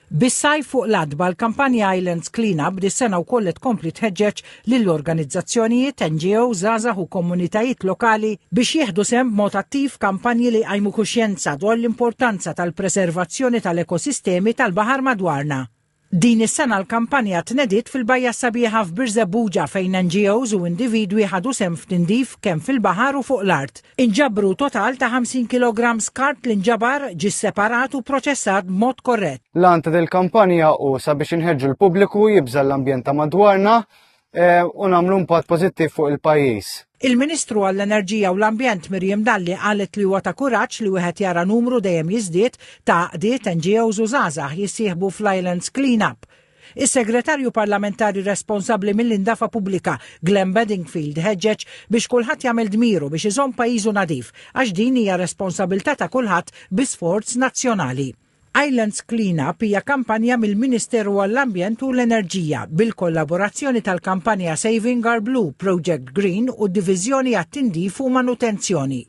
Bis-sajf fuq l-għatba l-kampanja Islands Clean Up dis-sena wkoll qed tkompli tħeġġeġ lill-organizzazzjonijiet, NGOs, żgħażagħ u komunitajiet lokali biex jieħdu sehem b'mod attiv f'kampanji li jqajmu kuxjenza dwar l-importanza tal-preservazzjoni tal-ekosistemi tal-baħar madwarna. Din is-sena l-kampanja tnediet fil-Bajja s-Sabiħa f'Birżebbuġa fejn NGOs u individwi ħadu sehem f'tindif kemm fil-baħar u fuq l-art. Inġabru total ta' 50 kilogramm skart li nġabar, ġie sseparat u pproċessat b'mod korrett. L-għan ta' dil-kampanja hu sabiex inħeġġu l-pubbliku jibża' l-ambjent ta' madwarna u nagħmlu impatt pożittiv fuq il-pajjiż. Il-Ministru għall-Enerġija u l-Ambjent Miriam Dalli qalet li huwa ta' kuraġġ li wieħed jara numru dejjem jiżdied ta' għaqdiet, NGOs u żgħażagħ jissieħbu fl-Islands Clean Up. Is-Segretarju Parlamentari responsabbli mill-Indafa Pubblika, Glenn Bedingfield ħeġġeġ biex kulħadd jagħmel dmiru biex iżomm pajjiżu nadif għax din hija responsabilità ta' kulħadd bi sforz nazzjonali. Islands Clean Up hija kampanja mill-Ministeru għall-Ambjent u l-Enerġija bil-kollaborazzjoni tal-kampanja Saving Our Blue, Project Green u d-Diviżjoni għat-Tindif u Manutenzjoni.